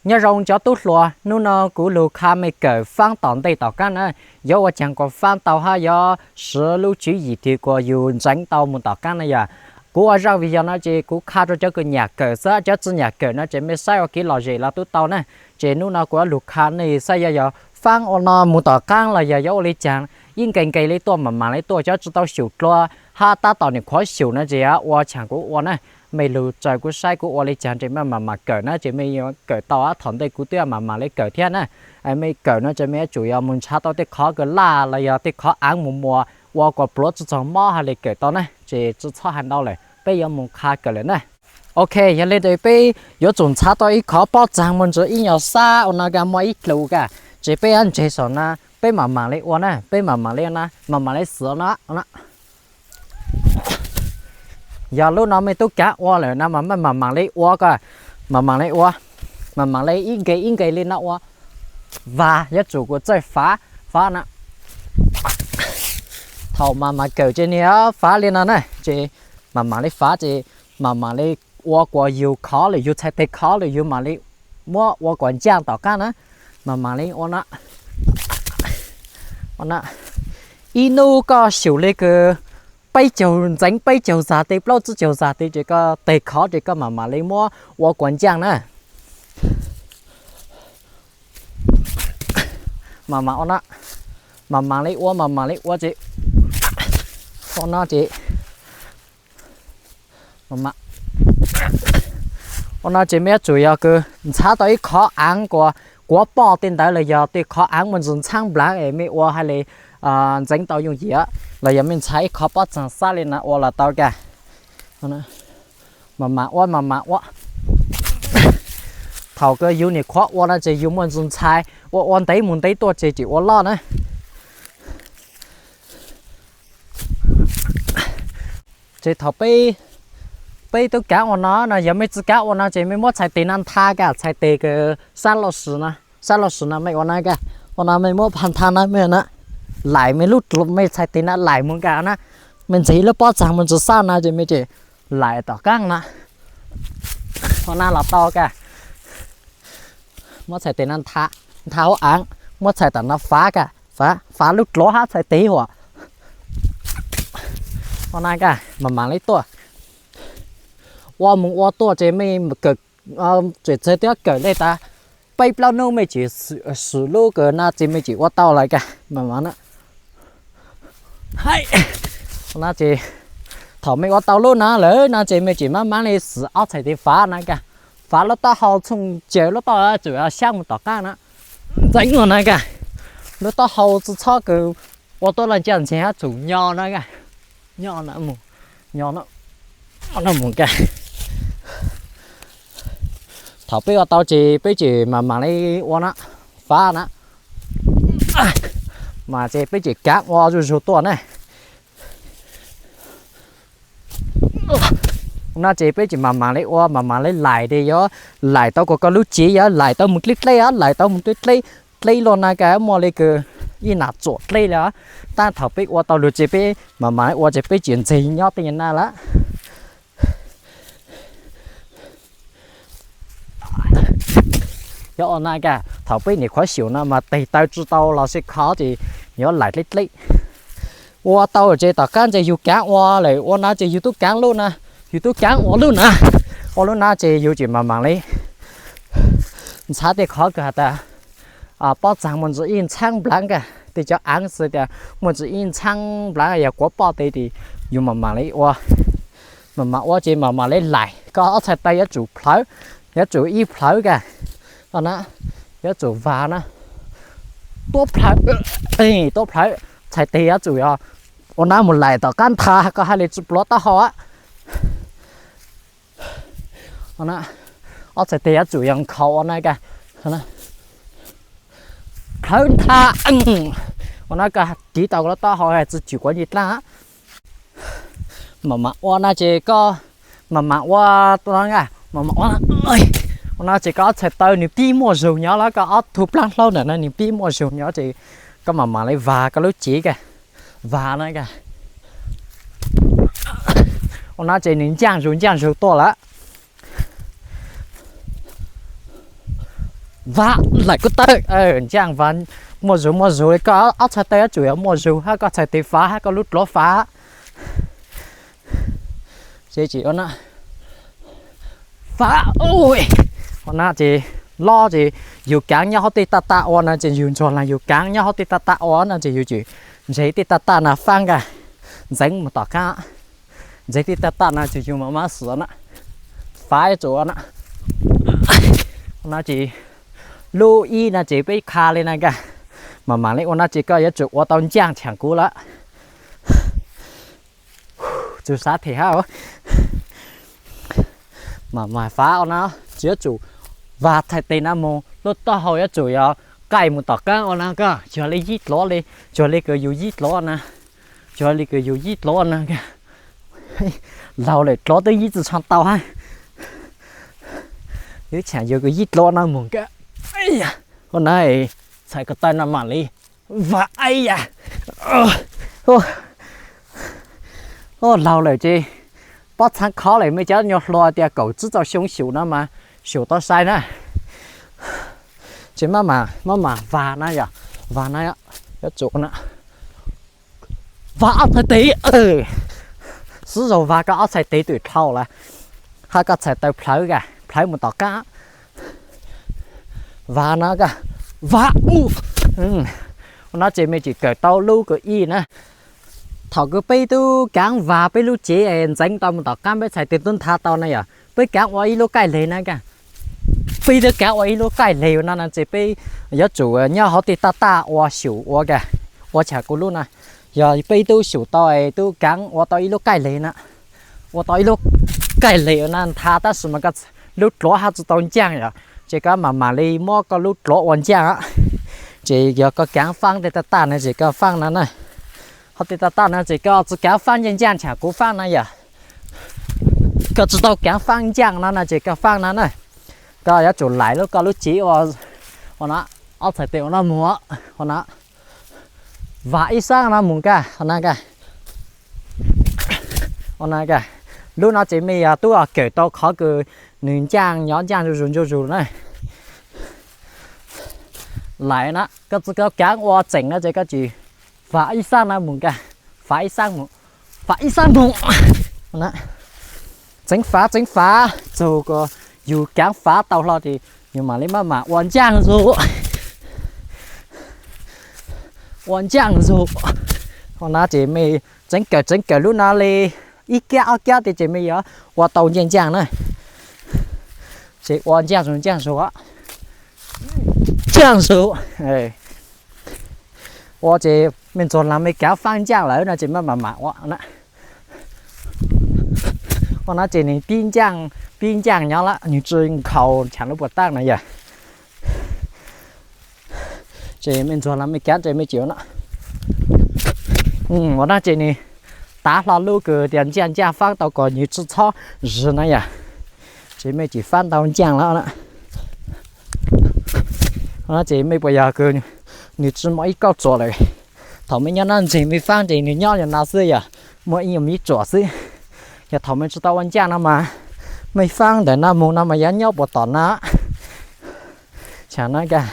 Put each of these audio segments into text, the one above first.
Nyob zoo cov tub hluas, hnub no kuv lug qha mej kawm faab tom ntej tom qaab na, yuav ua caag kuas faab tau hab yuav siv lub tswv yim twg kuas yug ntseev tau moog tom qaab na yog. Kuv ua zaaj video no ces kuv qha rua cov kws nyam kawm xwb, cov tsi nyam kawm no ces mej saib ua kev lom zem los tub tau na. Ces hnub no kuv yuav lug qha mej saib yog, yog faab ua no moog tom qaab los yog yuav ua le caag, ib nkeeg nkeeg le tuaj, maam maam le tuaj, cov tsi tau xyum dlua hab tab tom nyuam qhuav xyum no ces ua caag kuv ua na. Mej lug tsaws kuv saib kuv ua le caag ces mej maam maam kawm na, ces mej yuav kawm tau, thaum ntej kuv twb maam maam le kawm thiab na. Mej kawm no ces mej yuav tsum yog moog nrhav tau tej qhov kws laj los yog tej qhov aav moog muas ua kuas pluav tsi txaug mob hab le kawm tau na, ces tsi txhob has ntau lawm, peb yuav moog qha kawm lawm na. Ok, yog le ntawd peb yuav tsum nrhav tau ib qhov pob txaag moog ntsis ib nyuas sab ua no kag, muaj ib dlus kag, ces peb yuav ntseg saum no, peb maam maam le ua na, peb maam maam le ua na, maam maam le xwv no. Yog lub no mej tub kaav ua lawm no mas mej maam maam le ua kag, maam maam le ua, maam maam le ib nkeeg ib nkeeg le no ua. Vaag, yuav tsum kuas txawj fav, fav na. Thaum maam maam kawm ces nwg fav le no na, ces maam maam le fav ces maam maam le ua kuas yug khov lawm, yug txhais tes khov lawm yug maam le muab ua kuas ncaaj tom qaab na. Maam maam le ua no. Ib nub koj xyum le kws peb caug, ntxeev peb caug zag tes, plaub tsib caug zag tes, ces koj tes khov ces koj maam maam le muab ua kuas ncaaj na. Maam maam ua no, maam maam le ua, maam maam le ua ces, ua no ces, ua no ces mej yuav tsum yog kws nrhav tau ib qhov aav kuas kuav poj tej ntawd los yog tej qhov aav muaj ntsis ntxhaab nplaav es mej ua hab le ntxeev tau yooj yim, los yog mej nrhav ib qhov pob txaag sab le no ua los tau kag. Maam maam ua, maam maam ua. Thaum kws yug nyuam qhuav ua no ces yug muaj ntsis ntxhais, ua ua ntev moog ntev tuaj ces tseem ua loj na. Ces thaum peb, peb tub kaav ua no no, yog mej tsi kaav ua no ces mej muab txhais tes no ntha kag, txhais tes kws sab laj sim no, sab laj sim no mej ua no kag, ua no mej muab pha ntha no mej na, laim mej lub, mej txhais tes no laim moog kag na, mej ntxeev lub pob txaag moog ntsis sab no ces mej tseem laim tom qaab na, ua no los tau kag. Muab txhais tes no ntha, ntha hauv aav, muab txhais tam no fav kag, fav, fav lub dlov hab txhais tes huam. Ua no kag, maam maam le tuaj, ua moog ua tuaj ces mej kawm, tseem txawg twb kawm le tas peb plaub nub mej tseem swm lub kws no ces mej tseem ua tau lawm kag, maam maam na. Ua no ces thaum mej ua tau lub no lawm no ces mej tseem maam maam le xwm ob txhais tes fav no kag, fav lub taub hau txhooj caws lub taub hau tsum xyab moog tom qaab na, ntxeev ua no kag, lub taub hau tsi txhob kws ua tuab laj ncaaj nceeg hab tsum nyo no kag, nyo no, nyo no moog kag. Thaum peb ua tau ces peb tseem maam maam le ua no, fav no, mas ces peb tseem kaav ua zuj zug tuaj na. No ces peb tseem maam maam le ua, maam maam le laim tes yuav laim tau kuas koj lub cev yuav laim tau moog dleb dleb, laim tau moog dleb dleb, dleb luaj no kag muaj le kws ib nam tsuam dleb le. Tab thaum peb ua tau lug ces peb maam maam le ua ces peb tseem ntxeeg nyob tej nyuag no lawm. Yuav ua no kag, thaum peb nyuam qhuav xyum no mas tes taw tsi tau los sib khov ces yuav laim dleb dleb. Ua tau ces tom qaab ces yug kaav ua lawm, ua no ces yug tub kaav lub no, yug tub kaav ua lub no, ua lub no ces yug tseem maam maam le ntxhab tej qhov kws has tas pob txaag muaj ntsis ib ntxhaab nplaav kag, tej cov aav xwb tias muaj ntsis ib ntxhaab nplaav yog kuav poj tes ces yug maam maam le ua, maam maam ua ces maam maam le laim, koj ob txhais taw yuav tsum plhawv, yuav tsum ib plhawv kag, yuav tsum vag na, tuab plhawv, tuab plhawv, txhais tes yuav tsum yog ua no moog laim tom qaab ntha koj hab le tsi pluav taub hau. Ob txhais tes yuav tsum yog nkhaus ua no kag, plhawv ntha, ua no kag kiv tau koj lub taub hau tsi tsim kuav ncej dlaab. Maam maam ua no ces koj, maam maam ua, maam maam ua, ua no ces koj ob txhais taw nws pib muaj zug nyob los koj ob tug plaab hlaub ntawm no nws pib muaj zug nyob ces koj maam maam le vag koj lub cev kag, vag no kag. Ua no ces nws ncaaj zug ncaaj zug tuaj lawm. Vav laim ko taw, ncaaj vav muaj zug muaj zug li. Koj ob txhais taw yuav tsum yuav muaj zug hab koj txhais tes fav hab koj lub dlov fav. Ces tsis ua na, fav, ua na ces lob ces yug kaav nyob huv tej taj taj ua na ces yug ntsuag laag yug kaav nyob huv tej taj taj ua na ces yug tsis ntseeg tej taj taj na faab kag, ntxeev mus tom qaab, ntxeev tej taj taj na ces yug mam mab xwm na, fav yuav tsum ua na. Ua na ces lub ib na ces peb qha li na kag, mam mam li ua na ces koj yuav tsum ua tau ncaaj tshaam kuv lawm. Txug xav them hab, mam mam fav ua na, tsis yuav tsum vaag txhais tes na moog, lub taub hau yuav tsum yog qaij mus tom qaab ua na kag, yog li yib dlov li, yog li kws yug yib dlov na, yog li kws yug yib dlov na kag, laug lawm dlov twb yib tsi tshua tau hab, ib tshaam yug kws yib dlov na moog kag, ua na, txhais ko taw no mam li vav, ib yam, laug lawm ces pob txhaav khov lawm, mej cov nyuas hluas tias kaum tsib caug xyoo xyum no mas xyum tau sai na. Ces maj mam vaag na yom, vaag na, yuav tsum na, vaag ob txhais tes, xub zaug vaag koj ob txhais tes twm dlhau lawm, hab koj txhais taw plhawv kag, plhawv mus tom qaab, vaag na kag, vaag, ua na ces mej tsis kawm tau lub kws ib na. Thaum kws peb tub kaav vaag peb lub cev ntxeev tau mus tom qaab peb txhais tes tub nthav tau na yom, peb kaav ua ib lub qaij leg na kag, peb tub kaav ua ib lub qaij leg ua na no ces peb yuav tsum nyob huv tej taj taj ua xyum ua kag, ua tshaam kuv lub na, yog peb tub xyum tau tub kaav ua tau ib lub qaij leg na, ua tau ib lub qaij leg ua na nthav tab sis mas koj lub dlov hab tsi tau ncaaj yom, ces koj mam mam li muab koj lub dlov ua ncaaj. Ces yog koj kaav faab tej taj taj na ces koj faab na na, huv tej taj taj na ces koj tsi kaav faab ncaaj ncaaj tshaam kuv faab na yom, koj tsi tau kaav faab ncaaj no na ces koj faab na na, koj yuav tsum laim lub koj lub cev ua, ua na, ob txhais tes ua no moog, ua na, vaag ib xaab no moog kag, ua na kag, ua na kag, lub no ces mej yog tub kawm tau qhov kws nwg ncaaj nyob ncaaj zuj zus zuj zus na, laim na, koj tsi kaav ua tseem no ces koj tsis, vaag ib xaab no moog kag, fav ib xaab moog, fav ib xaab moog, txeev fav txeev fav txug yug kaav fav tau hlo ces yug mam li maj mam ua ncaaj zug, ua ncaaj zug, ua na ces mej tseev kawm tseev kawm lub no li ib kab ob kab tej ces mej yuav ua tau ncaaj ncaaj na, ces ua ncaaj zug ncaaj zug, ncaaj zug, ua ces mej ntsuag laag mej kaav faab ncaaj lawm no ces maj mam mam ua na. Ua no ces nwg pib ncaaj, pib ncaaj nyob lawm nwg tsi nkhaus tshaam lub puas taab na yom. Ces mej ntsuag laag mej kaav ces mej tsis ua na. Ua no ces nwg tav hlo lub kws tias ncaaj ncaaj faab tau kom nwg tsi txhob zwg na yom. Ces mej tsis faab ntau ncaaj lawm na. Ua no ces mej puas yog kws nwg tsi muaj ib kauj txuam lawm. Thaum mej nyob nab ntseg mej faab ces nwg nyob li no xwb yom, muaj ib nyuag miv txuam xwb. Yog thaum mej tsi tau ua ncaaj no mas mej faab ntawm no moog no mas yuav nyob puas tom na. Tshaam na kag.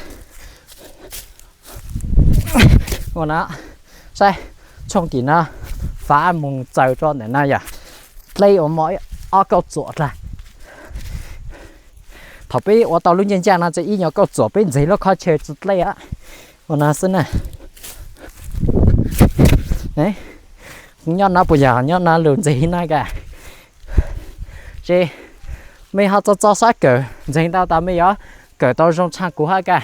Ua na, saib, tshooj tim no fav moog txaws rua ntawm no yom, dleb ua muaj ob kauj txuam dlaag. Thaum peb ua tau lub ncaaj ncaaj no ces ib nyuag kauj txuam peb ntxeeg lub qhov chaw tsi dleb. Ua no xwb na. Nyob no puas yog nyob no lug ntxeeg na kag. Ces mej ho txo txo sab kawm ntxeeg tau tas mej yuav kawm tau zoo tshaaj kuv hab kag.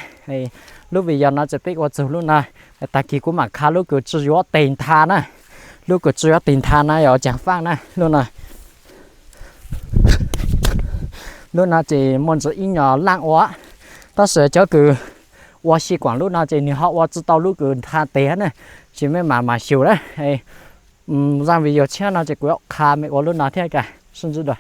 Lub video no ces peb ua txug lub no, tag kis kuv mam qha lub kws tsi yuav teg ntha na. Lub kws tsi yuav teg ntha na yog caag faaj na lub no. Lub no ces muaj ntsis ib nyuag laaj ua, tab sis cov kws ua xyi kuam lub no ces nwg ho ua tsi tau lub kws ntha teg na, ces mej mam mam xyum na. Zaaj video tshiab no ces kuv yuav qha mej ua lub no thiab kag, sib ntsib dua.